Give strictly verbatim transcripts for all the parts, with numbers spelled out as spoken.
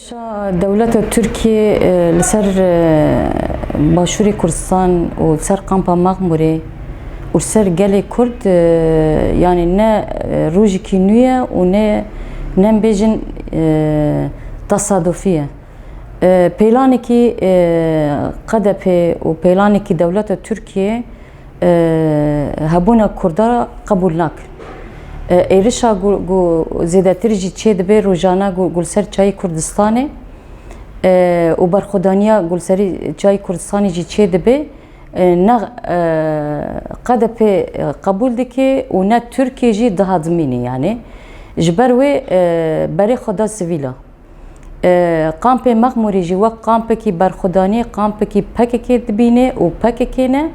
Şa dewleta Tirkiyê, e, li ser, e, Başûrê Kurdistan û li ser kampa Mexmûrê û li ser gelê Kurd, e, yanî ne, e, rojekî nû ye û ne, ne em bêjin, e, tesadufî ye. E, pêlanekî, e, K D P û pêlanekî dewleta Tirkiyê, e, hebûna Kurda qebûl nakin. E, êrişa ku, ku zêdetir jî çê dibe rojane ku, ku li ser çiyayê Kurdistanê, e, û berxwedaniya ku li serî çiyayê Kurdistanê jî çê dibe, e, ne, e, K D P qebûl dike û ne Tirkiye jî dihadimîne, yanî ji ber wê, e, berê xwe da sivîla. E, kampê Mexmûrê jî wek kampekî berxwedanî, kampekî P K K dibîne û P K K ne.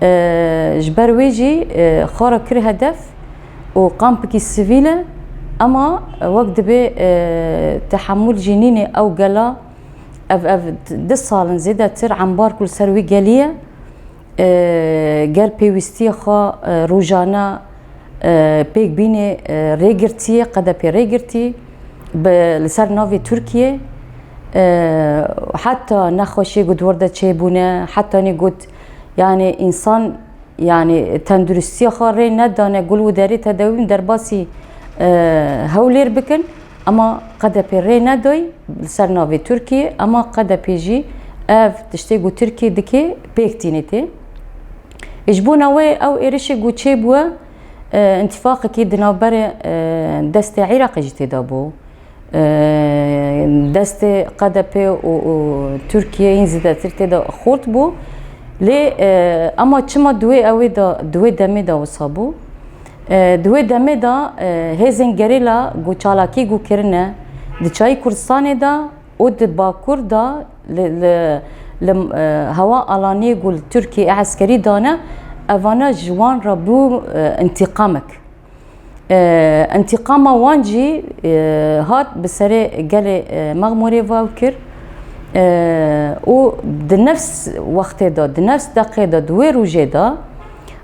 E, ji ber wê jî, e, xwe re kir hedef û kampekî sivîl e. Ema wek dibê, e, tehemûl jî nîne ew gela, ev, ev du sal in zêdetir embar ku li ser wî gelî ye. E, gel pêwîstiya xwe, e, rojane, e, pêk bîne, e, rê girtiye, K D P rê girtî, bi, li ser navê Tirkiye, e, heta nexweşiyê got werde çêbûne, heta nê got, yanî însan, yanî tenduristiya xwe rê nedane, gul û derê tedewîn derbasî, e, Hewlêr bikin. Ema K D P rê neday li ser navê Tirkiyê, ema K D P jî ev tiştê ku Tirkiye dike pêk tîne tê. Ji bona wê ew êrişê ku çêbûye, e, întîfaqekî di navberê, e, destê Iraqê jî tê de bû. E, destê K D P û, û Tirkiye yên zêdetir tê de xurt bû. Lê, e, ema çima di wê ew ê de, di wê demê de wisa bû? E, di wê demê de, e, hêzên gerîla ku çalakî ku kirine di çiyayê Kurdistanê de û di Bakur de li, li, li, e, hewa alaniyê ku li Tirkiyê eskerî dane, evana ji wan re bû, e, întîqamek. E, întîqama wan jî, e, hat bi serê gelê, e, Mexmûrê ve ew kir. E, û di nefs wextê de, di nefs deqê de, di wê rojê de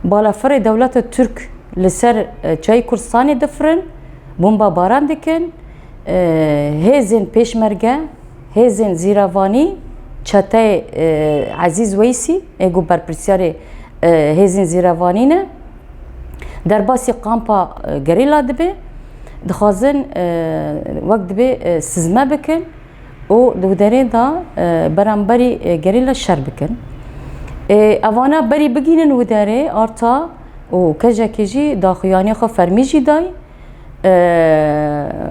balafirê dewleta Tirk li ser, e, çiyayê Kurdistanê difirin, bomba baran dikin. E, hêzên pêşmerge, hêzên zîrevanî, çeteyê, e, Ezîz Weysî, ê ku berpirsiyarê, e, hêzên zîrevanî ne, derbasî kampa, e, gerîla dibe, dixwazin, e, wek dibe, e, sizme bikin. û di derê de, e, beramberî, e, gerîla şer bikin. E, evana berî bigînin û derê arta û kejekê jî daxuyaniyê xwe fermî jî day. E,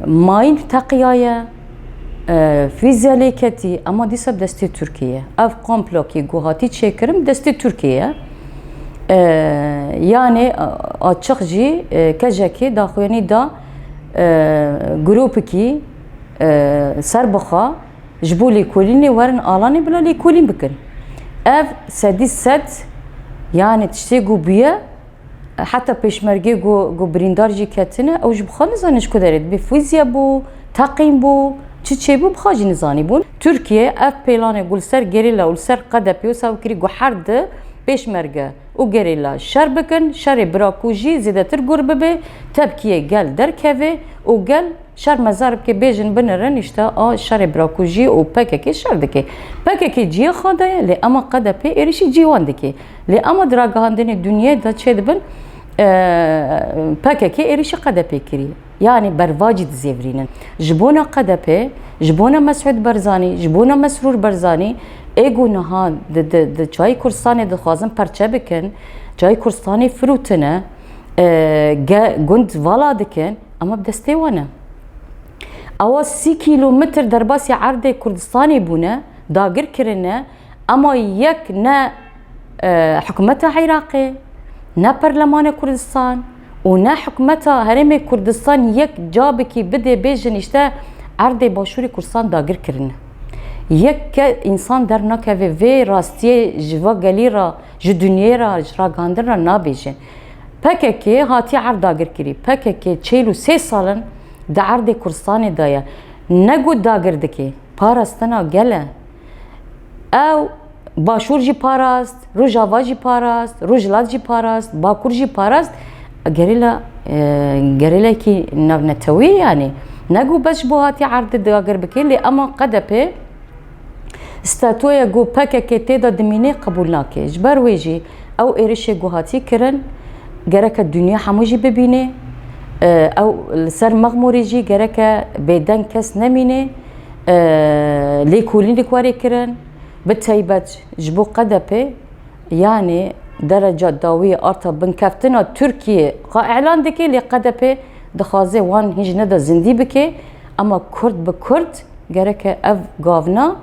mayîn teqiyaye, e, fîzya lê ketî, ema dîsa bi destê Tirkiyê ye. Ev komplokî ku hatî çêkirin bi destê Tirkiyê ye. E, yanê, a-, açiq jî, e, kejekê daxuyanî da, e, grûpikî, e, serbixwe ji bo lêkolînê werin alanê bila lêkolîn bikin. Ev sedî sed, yanî tiştê ku bûye, heta pêşmergê ku, ku birîndar jî ketine, ew ji bi xwe nizane ji ku derê dibê fûzye bû, teqîn bû, çi çêbû, bi xwe jî nizanîbûn. Tirkiye ev pêlanê ku li ser gerîla û li ser K D P wisa kirî ku her di pêşmerge û gerîla şer bikin, şerê birakûjî zêdetir gur bibe, tepkiyê gel derkeve û gel şer mezar bike, bêjin binirin, îşte a şerê birakûjî û P K K şer dike. P K K cihê xwe de ye, lê ema K D P êrişî cihê wan dike. Lê ema di ragihandinê dinyê de çêdibin, e, P K K êrişî K D P kirî. Yanî bervacî dizêvirînin. Ji bona K D P, ji bona Mesûd Barzanî, ji bona Mesrûr Barzanî, ê ku niha di, di, di çiyayê Kurdistanê dixwazin perçe bikin, çiyayê Kurdistanê firûtine, e, ge-, gund vala dikin, ema bi destê wan e. Ewa sî kîlometr derbasî erdê Kurdistanê bûne, dagir kirine, ema yek ne, e, hikûmeta Iraqê, ne Perlemana Kurdistan û ne hikûmeta Herêmê Kurdistan yek cabekî bidê bêjin, îşte erdê Başûrê Kurdistan dagir kirine. Yek ke însan dernakeve vê rastiyê ji va gelî re, ji dinyê re, ji ragihandin re nabêje. P K K hatiye erd dagir kirî. P K K çil û sê sal in di erdê Kurdistanê de ye. Ne ku dagir dike, parastina gel e. Ew Başûr jî parast, Rojava jî parast, Rojhilat jî parast, Bakur jî parast. Gerîla, e, gerîlekî navnetewî, yanî Ne ku bes ji bo hatî erdê dagir bike, lê ema Q D P statuya ku P K K tê de dimîne qebûl nake. Ji ber wê jî ew êrişê ku hatî kirin, gereke dinya hemû jî bibîne. E, ew li ser Mexmûrê jî gereke bêdeng kes nemîne. E, lêkolînê werê kirin. Bi taybet ji bo Q D P, yanî dereca dawî arta binkeftina Tirkiyê xwe îlan dike, lê Q D P dixwaze wan hîn jî neda zindî bike, ema kurd bi kurd gereke ev gavna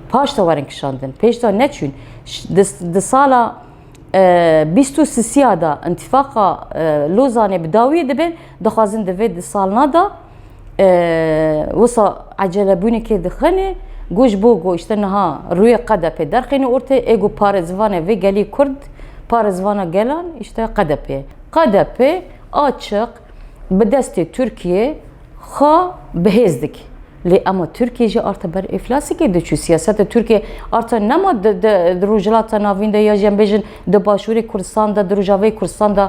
paş de werin kişandin. Pêş de neçûn. Ş-, di, di sala, e, bîst û sisiya de întifaqa, e, Lozanê bi dawî dibin, dixwazin di vê di salna de, e, wisa ecelebûnekê dixine, ku ji bo ku işte niha rûyê Q D P derxîne ortê, ê ku parêzvanê vê gelî kurd, parêzvana gelan işte Q D P. Q D P açiq bi destê Tirkiyê xwe bi hêz dike. Lê ema Tirkiye jî arta ber îflasekê diçû. Siyaseta Tirkiye arta nema di, di, di Rojhilata Navîn de ya jî em bêjin di Başûrê Kurdistan de, di Rojavayê Kurdistan de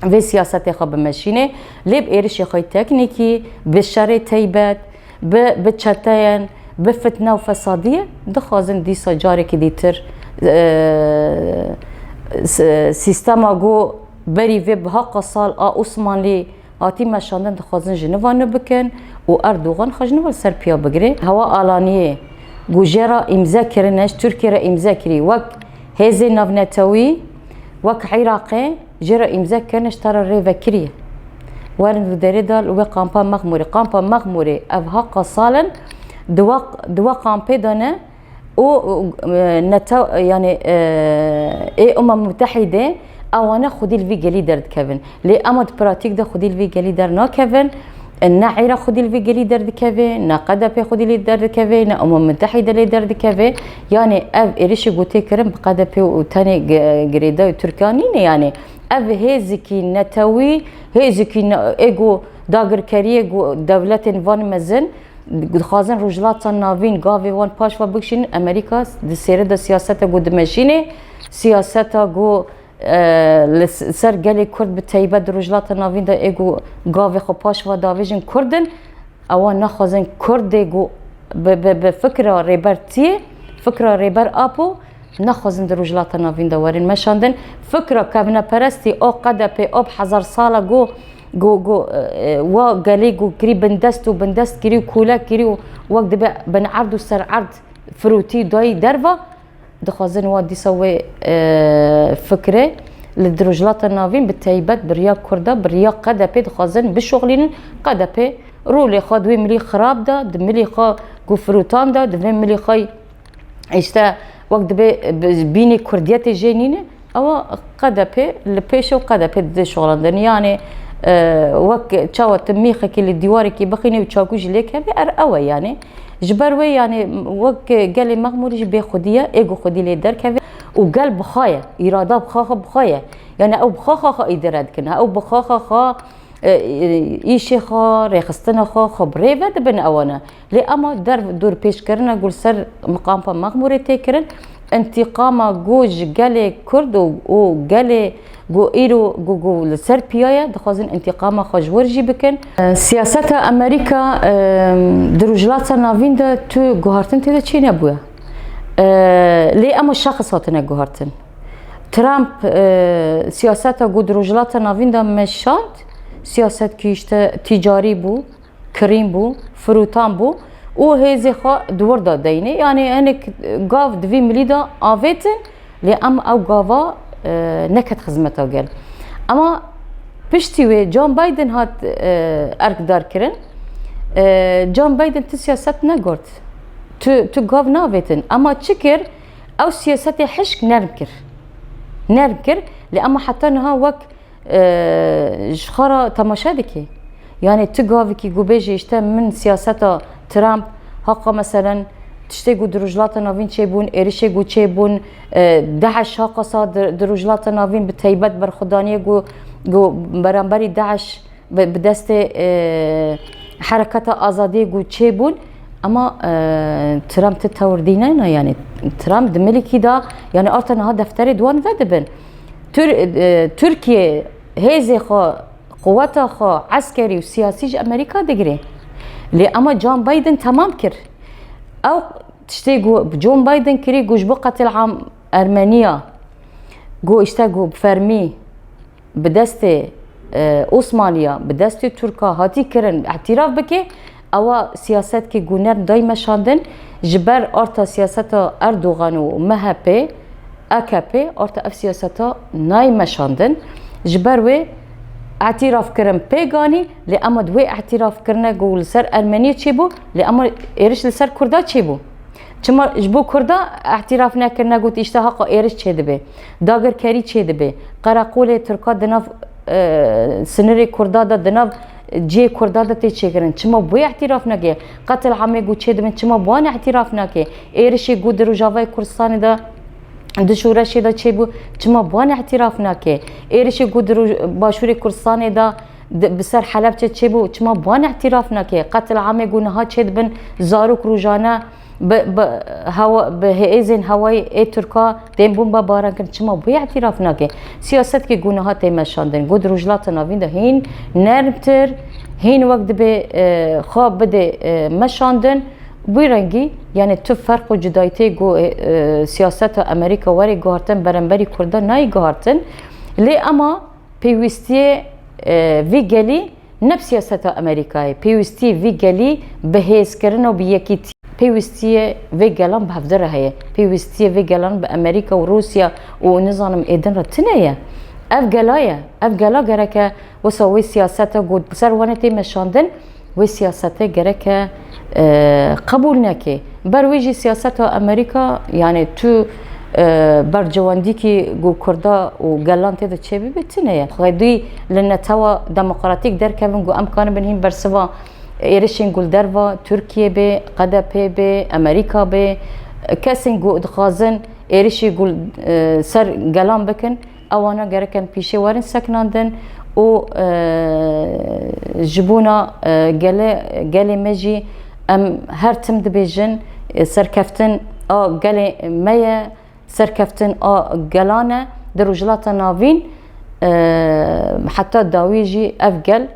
vê siyasetê xwe bimeşîne. Lê bi êrişê xwe teknîkî, bi şerê teybet, bi, bi çeteyen, bi fitne û fesadiyê dixwazin dîsa carekî dîtir, e, s-, sîstema ku berî vê bi heqa sal a Osmanlî hatî meşandin dixwazin ji nû ve nû bikin û Erdogan xwe ji nû ve li ser piya bigire. Hewa alaniyê ku jê re îmze kirine, ji Tirkiye re îmze kirî, wek hêzên navnetewî, wek Iraqê jê re îmze kirine, ji te re rê vekirî. Werin di derê de li wê kampa Mexmûrê. Kampa Mexmûrê ev heqa sal in di we, di we kampê de ne, û, e, neta-, yani, e, ê Umem Mutehîdê ewane xwedî li vî gelî derdikevin. Lê ema di pratîk de xwedî li vî gelî dernakevin. Ne Îra xwedî li vî gelî derdikeve, ne Q D P xwedî lê derdikeve, ne Umem Mutehîde lê derdikeve. Yani ev êrişê ku tê kirin bi Q D P û tenê gi-, girêdayê Tirkiya nîne. Yani ev hêzikî netewî, hêzikî ne-, ê ku dagirkeriyê ku dewletên van mezin, dixwazin Rojhilata Navîn gavê wan paş ve bikişînin, Amerîka di sêre de siyaseta ku dimeşînê, siyaseta ku, e, li s-, ser gelê Kurd bi teybet di Rojhilata Navîn de ê ku gavê xwe paş ve davêjin Kurd in, ewa naxwazin Kurdê ku bi, bi, bi fikra Rêber Tiyê, fikra Rêber Apo, naxwazin di Rojhilata Navîn de werin meşandin. Fikra kevneperestî a Q D P a bi hezar sala ku, ku, ku, e, wa gelê ku kirî bindest û bindest kirî û kûle kirî û wek dibe bin erd û ser erd firûtî dayî derva, dixwazin wa dîsa wê, e, fikre li di Rojhilata Navîn bi teybet bi riya Kurda, bi riya Q D P dixwazin bişuxlînin. Q D P rolê xwe di wê milî xirab da, di milî xwe ku firûtan da, di vê milî xwe Îşte wek dibe bi-, bînê kurdiyetê jê nîne, ewa Q D P li pêş û Q D P dide şolandin. Yani, e, wek çawa tu mîxekî li dîwarekî bixînî û çakû jî lê kevî, er ew e yani. Ji ber wê yani wek gelê Mexmûrî jî bê xwedî ye, êgo xwedî lê derkeve û gel bi xwe ye, îrada bi xwe xwe bi xwe ye. Yani ew bi xwe xwe xwe îdare dikin. Ew bi xwe xwe xwe e, e, îşê xwe, rêxistina xwe, xwe bi rê ve dibin ewana. Lê ema derv dorpêçkirina ku li ser miqampa Mexmûrê tê kirin, întîqama ku ji gelê Kurd û, û gelê ku îro ku, ku li ser piya ye, dixwazin întîqama xwe ji wir jî bikin. E, siyaseta Amerîka, e, di Rojhilata Navîn de tu guhartin tê de çê nebûye. E, lê ema şexs hatine guhartin. Trump, e, siyaseta ku di Rojhilata Navîn de meşand, siyasetkî işte tîcarî bû, kirîn bû, firûtan bû û hêzê xwe di wir de deyne. Yani hinek gav di vî milî de avêtin, lê em ew gava, e, neket xizmeta gel. Ema piştî wê John Biden hat, e, erkdar kirin. E, John Biden tu siyaset negot. Tu, tu gav navêtin. Ema çi kir? Ew siyasetê hişk nerm kir. Nerm kir. Lê ema heta niha wek, e, ji xwe re temaşe dike. Yani tu gavikî ku bêjî işte min siyaseta Trump, haqa meselen tiştê ku di Rojhilata Navîn çêbûn, êrişê ku çêbûn, e, DAIŞ haqa sa di, di Rojhilata Navîn bi teybet berxwedaniyê ku, ku beramberî DAIŞ bi, bi destê, e, Hereketa Azadiyê ku çêbûn, ema, e, Trump ti tewr dînayna, yani Trump di milîkî de, yani arta niha defterê di wan vedibin. Tür-, e, Tirkiye hêzê xwe, quweta xwe, eskerî û siyasî ji Amerîka digire. Lê ama John Biden temam kir. Ew tiştê ku John Biden kirî, ku ji bo qetil am Ermeniya, ku işte ku fermî bi destê, e, Osmaniya, bi destê Tirka hatî kirin, îtiraf bike, ewa siyasetkê ku nerm dayî meşandin, ji ber arta siyaseta Erdogan û M H P, A K P, arta ev siyaseta nayî meşandin. Ji ber wê îtiraf kirin pêk anî, lê ema di wê îtiraf kirine ku li ser Ermeniyê çêbû, lê ema êriş li ser Kurda çêbû. Çima ji bo Kurda îtiraf nekirine, got, îşte haqa êriş çêdibe, dagirkerî çêdibe, qereqolê Tirka di nav, e, sinirê Kurda de, di nav cihê Kurda de tê çêkirin. Çima bi wê îtiraf nake? Qetil amê ku çêdibin, çima bi wan îtiraf nake? Êrişê ku di Rojavayê Kurdistanê de, di şoreşê de çêbû, çima bi wan îtiraf nake? Êrişê ku di roj-, Başûrê Kurdistanê de, di, bi ser Helebçe çêbû, çima bi wan îtiraf nake? Qetil amê ku niha çêdibin, zarok rojane bi, bi hewa, bi hêzên hewayî ê Tirka tên bombe baran kirin, çima bi wê îtiraf nake? Siyasetkê ku niha tê meşandin, ku di Rojhilata Navîn de hîn nermtir, hîn wek dibê, e, xwe bidê, e, meşandin. Bi wî rengî, yani tu ferq û cudayîtê ku, e, e, siyaseta Amerîka werê guhartin, beramberî Kurda nayê guhartin. Lê ema pêwîstiyê, e, vî gelî ne bi siyaseta Amerîkayê, pêwîstiyê vî gelî bi hêzkirin û bi yekîtî. Pêwîstiyê vê gelan bi hevdi re heye. Pêwîstiyê vê gelan bi Amerîka û Rûsya û nizanim êdin re tune ye. Ev gela ye. Ev gela gereke wisa wê siyaseta ku ser wan tê meşandin, wê siyasete gereke, e, qebûl neke. Ber wê jî siyaseta Amerîka, yani tu, e, bercewendîkî ku Kurda û gelan tê de çêbibe tune ye. Xwedî li netewa demokratîk derkevin ku em kanibin hîn bersiva êrişên ku li derva Tirkiye bê, Q D P bê, Amerîka bê, kesên ku dixwazin êrişî ku, e, ser gelan bikin, ewana gerek in pîşê werin sekinandin û, e, ji bona, e, gele-, gelê me jî em her tim dibêjin, e, serkeftin a gelê me ye, serkeftin a gelan e. Di Rojhilata Navîn, e, heta dawî jî ev gel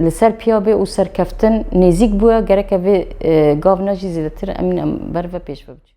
li ser piya bê û serkeftin nêzîk bûye, gereke vê, e, gavna jî zêdetir em, em ber ve pêş ve biçin.